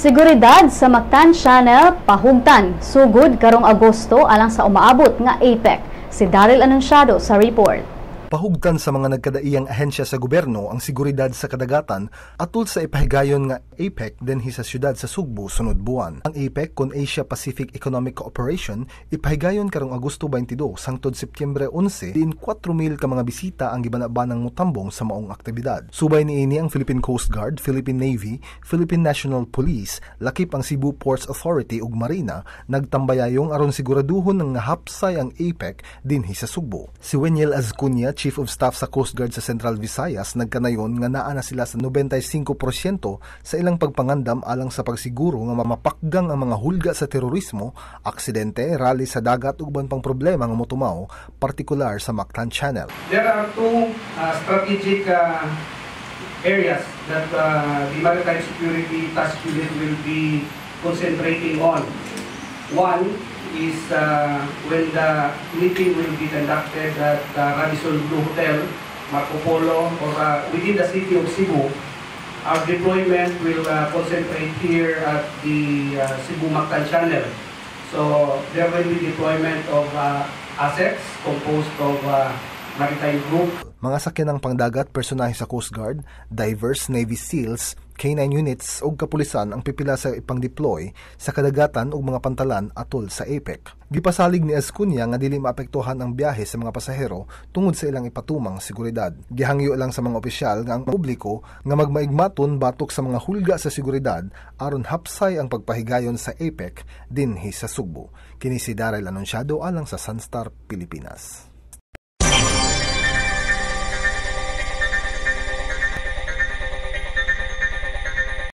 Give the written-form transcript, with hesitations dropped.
Seguridad sa Mactan Channel pahugtan sugod karong Agosto alang sa umaabot nga APEC. Si Daryl Anunciado sa report. Pahugtan sa mga nagkadaiyang ahensya sa gobyerno ang seguridad sa kadagatan atol sa ipahigayon nga APEC dinhi sa siyudad sa Sugbo sunod buwan. Ang APEC kon Asia Pacific Economic Cooperation ipahigayon karong Agosto 22 sangtod Setyembre 11, diin 4,000 ka mga bisita ang gibanabanang motambong sa maong aktibidad. Subay niini, ang Philippine Coast Guard, Philippine Navy, Philippine National Police, lakip ang Cebu Ports Authority ug Marina nagtambayayong aron siguraduhon nga hapsay ang APEC dinhi sa Sugbo. Si Weniel Azcunia, Chief of Staff sa Coast Guard sa Central Visayas, nagkanayon nga naa na sila sa 95% sa ilang pagpangandam alang sa pagsiguro nga mapakgang ang mga hulga sa terorismo, aksidente, rally sa dagat ug uban pang problema nga motumaw, partikular sa Mactan Channel. There are two strategic areas that the Maritime Security Task Unit will be concentrating on. One is when the meeting will be conducted at Radisson Blu Hotel, Marco Polo, or within the city of Cebu. Our deployment will concentrate here at the Cebu Mactan Channel. So there will be deployment of assets composed of maritime group, Mga sakyanang pangdagat, personahe sa Coast Guard, divers, Navy SEALs, K9 units ug kapulisan ang pipila sa ipang-deploy sa kadagatan ug mga pantalan atol sa APEC. Gipasalig ni Azcunia nga dili maapektuhan ang biyahe sa mga pasahero tungod sa ilang ipatumang seguridad. Gihangyo lang sa mga opisyal nga ang publiko nga magmaigmaton batok sa mga hulga sa seguridad aron hapsay ang pagpahigayon sa APEC dinhi sa Sugbo. Kini si Daryl Anunciado alang sa Sunstar Pilipinas.